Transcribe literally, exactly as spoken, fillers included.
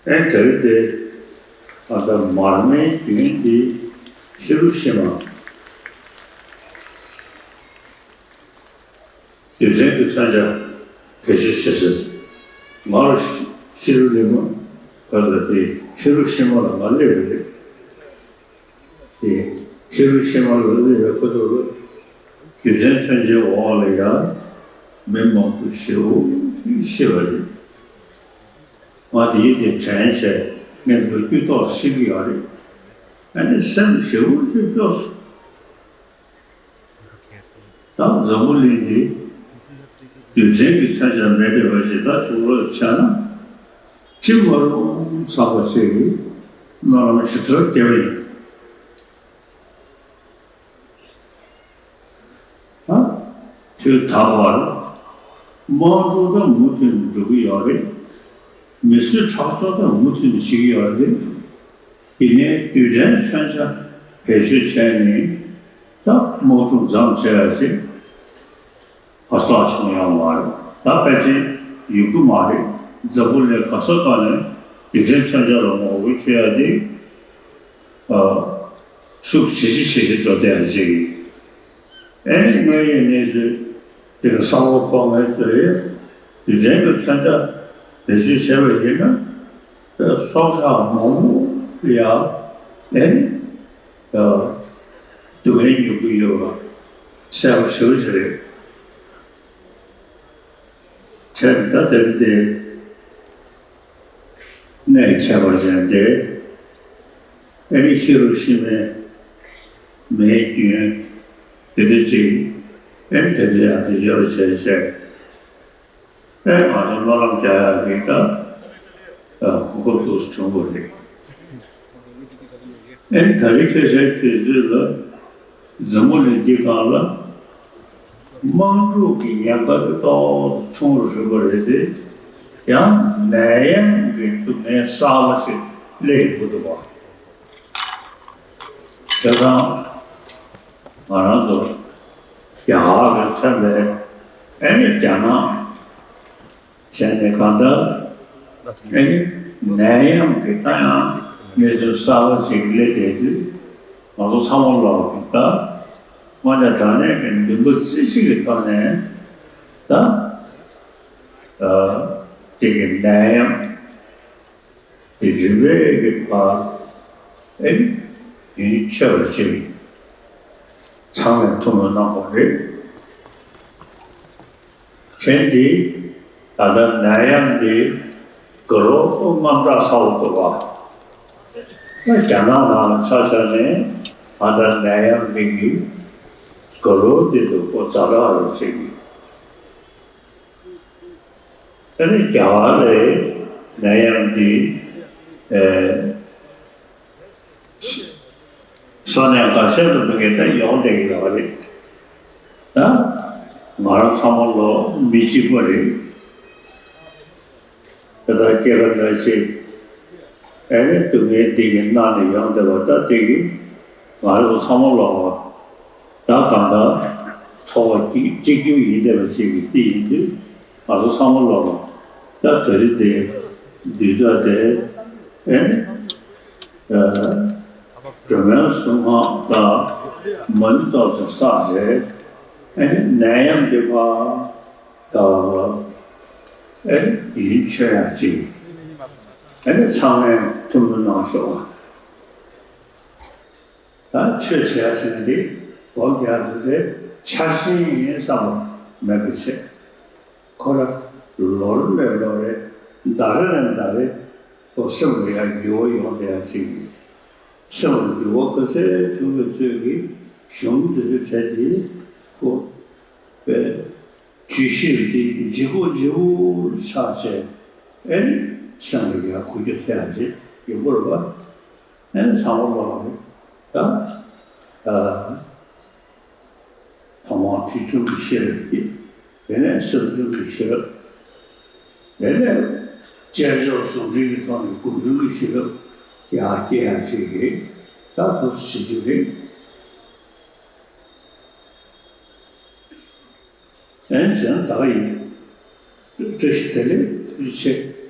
ཨེ་དེ་རིང་དེ་ཨ་ད་མར་མེའི་རྒྱུན་འདི་ཧི་རུ་ཤི་མ། རྡུལ་ཕྲན་གྱི་མཚོན་ཆ་བེད་སྤྱོད་བྱེད་ཟེར། ང་རང་ཧི་རུ་ལི་མ་ག་ཚོད་དེ་ཧི་རུ་ཤི་མ་ལ་ང་སླེབས་ཡོད་རེད། དེ་ཧི་རུ་ཤི་མ་ལ་སླེབས་ཡོད་ཁོ་ཐོག་ལ་རྡུལ་ཕྲན་མཚོན་ཆའི་འོག་ལ་ཡང་མི་མང་པོ་ཞེ་པོ་ཤི་བ་རེད། ང་དེའི་དེ་དྲན་བྱས་ངས་ལོ་རྒྱུས་ཐོག་ཤེས་ཀྱི་ཡོད་རེད། ཨ་ནི་སེམས་ཞེ་པོ་ཅིག་སྐྱོ་སོང་། ད་འཛམ་བུ་གླིང་འདི་རྡུལ་ཕྲན་གྱི་མཚོན་ཆ་མེད་བསྡད་པ་ཞིག་ད་བྱུང་རོགས་བྱས་ན་ཅི་མ་རུང་ཚ་པོ་ཞིག་གི་སྨོན་ལམ་ཞིབ་ཕྲ་རྒྱབ་ཡིན། ད་དུས་ད་བར་དམག་འཁྲུག་ད་མུ་མཐུད་ནས་འགྲོ་གི་ཡོད་རེད། མི་གསོད་ཁྲག་སྦྱོར་ད་མུ་མཐུད་ནས་བྱེད་ཀྱི་ཡོད་རེད། དེ་ནས་རྡུལ་ཕྲན་མཚོན་ཆ་བེད་སྤྱོད་བྱས་ནས་ད་དམག་འཁྲུག་མཚམས་བཅད་ཡ་ཅིག་ཧ་སོ་བྱུང་ཡོད་མ་རེད། ད་ཕལ་ཆེར་ཡོང་གི་མ་རེད། འཛམ་བུ་གླིང་ག་ས་ག་ནས་རྡུལ་ཕྲན་མཚོན་ཆ་ལ་ངོ་རྒོལ་བྱེད་ཡ་དེ་ཨ་ཤུགས་ཇེ་ཆེ་ཇེ་ཆེ་འགྲོ་བསྡད་ཡ་ཅིག་ཡིན། ཨེ་ནི་དངོས་ཡོད་གནས་ཚུལ་དེ་ག་གསར་པ་ཕོག་མཁན་ཚོས་རྡུལ་ཕྲན་གྱི་མཚོན་ཆ་བེད་སྤྱོད་བྱས་པ་ཡིན་ན། སྲོག་ཆགས་མང་པོ་ལ་ཡང་ཨེ་ནི་སྡུག་བསྔལ་མྱོང་གི་ཡོད་པ་གསལ་པོ་ཞེ་པོ་ཅིག་རེད། བྱས་ད་དེ་རིང་དེ་གནད་ཁྱད་པར་ཅན་དེ་ཨེ་ནི་ཧི་རུ་ཤི་མའི་མེའི་རྒྱུན་དེ་འདྲ་ཅིག་ཨེ་ནི་དེ་འདྲ་ཡང་དེ་ཡོད་བྱས་བྱས། ཨེ་ང་ཚོ་སྨོན་ལམ་རྒྱག་ཡག་གི་ད་གོ་སྐབས་ཏོག་ཙམ་བྱུང་བ་རེད། ཨེ་ད་རེས་ཁ་སང་དུས་ཚོད་ལ་འཛམ་བུ་གླིང་འདི་སྒང་ལ་དམག་འཁྲུག་གི་ཉེན་ཁ་དེ་ཏོག་ཙམ་ཆུང་རུ་ཕྱིན་པ་རེད་དེ། ཡང་ནད་ཡམས་ཀྱི་སྡུག་བསྔལ་གསར་པ་ཞིག་སླེབས་ཡོང་གི་འདུག་བ། བྱས་ཙང་ང་རང་ཚོ་རྒྱ་གར་གྱིས་མཚོན་པའི་ཨེ་ནི་རྒྱ་ནག་བྱས་ནས་གང་ལྟར་ཨེ་ནི་ནད་ཡམས་ཀྱི་ད་ཡང་གནས་ཚུལ་གསར་པ་ཞིག་སླེབས་བསྡད་དུས་ང་ཚོ་ཚང་མ་ལོག་གི་ད་དངོས་གནས་དྲང་གནས་ཀྱི་འདུན་པ་རྩེ་གཅིག་གི་ཐོག་ནས་ད་ཨ་ཅིག་གི་ནད་ཡམས། དེ་རིམ་པས་ཀྱི་བར་ཨེ་ནི་ཆེ་བར་ཕྱིན། ཚང་མས་ཐུགས་སྨོན་གནང་དགོས་རེད། གཞན་དེ་ད་ལྟ་ནད་ཡམས་དེ་དགའ་རབ་དངངས་སྐྲག་ཚ་པོ་འདུག་ག་ད་རྒྱ་ནག་ནང་ལ་ཆ་བཞག་ནས་ད་ལྟ་ནད་ཡམས་འདི་གི་དགའ་རབ་དེ་འདུག་གོ་ཛ་དྲག་རེད་བྱེད་ཀྱི། ཨ་ནི་རྒྱ་གར་ལ་ནད་ཡམས་འདི་ཨེ་ས་གནས་འགའ་ཤས་ལ་ཕན་གྱི་ད་ཡོང་བསྡད་ཀྱི་ཡོད་རེད། ད་ང་རང་ཚང་མ་ལོ་མི་གཅིག་པ་རེད། དེ་ལྟར་སྐྱེ་རྒ་ན་འཆི་ཨེ་ནི་སྡུག་བསྔལ་འདི་གི་མནར་ནས་ཡོང་བསྡད་པ་ད་འདི་གི་ང་རང་ཚོ་ཚང་མ་ལོ་ད་གང་ལྟར་འཚོ་བ་གཅིག་གཅིག་གྱུར་ཡིན་བསྡད་པ་ཅིག་གི་འདི་ཡིན་དུས་ང་ཚོ་ཚང་མ་ལོ་ད་དེ་རིང་འདི་དུས་ཚོད་དེ་ཨེ་ནི་སྒྲོལ་མའི་གཟུངས་སྔགས་དང་མ་ཎི་ཏོག་ཙམ་བསགས་རྗེས་ཨེ་ནི་ནད་ཡམས་འདི་ཕར་དགའ་བ་ཨེ་ནི་ཡིད་ཆེས་ཡག་ཅིག་ཨེ་ནི་ཚང་མས་ཐུགས་སྨོན་གནང་ཤོག་ཨ། ད་ཆོས་བྱེད་ཡ་ཟེར་ནི་འདི་སྒོམ་རྒྱག་ཡ་ཟེར་ཏེ་འཆར་ཅན་ཡིན་བསམ་པ་མེད་པ་བྱས། ཁོ་ར་ལོ་རེ་ནས་ལོ་རེ་ཟླ་རེ་ནས་ཟླ་རེ་ཁོ་སེམས་ལ་ཡ་འགྱུར་བ་ཡོང་བསྡད་ཡ་ཅིག་ཡིན། སེམས་ལ་འགྱུར་བ་ག་ཚད་བྱུང་བའི་ཚོད་ཀྱིས་གཞུང་འདི་ཚོའི་གྲས་འདི་ཁོ་པའི་ཇུས་གཞིར་འདི་ལྗིད་ཁོག་ལྗིད་པོ་ཆགས་བྱས་ཨེ་ནི་སེམས་ལ་ཡ་འགུལ་སྐྱོད་ཐེབས་ཡ་ཅིག་ཡོང་གི་རེད་པ། ཨེ་ནི་ཚང་མ་ལོག་རེད་ད། ཨ། ཐོག་མར་དུས་གསུམ་གྱི་ཤེས་རབ་ཀྱིས། དེ་ནས་སེམས་བྱུང་གི་ཤེས་རབ། དེ་ནས་དཔྱད་འཇོག་ཟུང་འབྲེལ་གྱི་ཐོག་ནས་སྒོམ་བྱུང་གི་ཤེས་རབ་ཡར་སྐྱེ་ཡག་ཅིག་གིས་ད་ཐུགས་སུ་ཆུད་རྒྱུ་རེད། ཨེ་ནི་བྱས་ན་ད་ག་ཡིན། བཀྲ་ཤིས་བདེ་ལེགས། ཐུགས་རྗེ་ཆེ།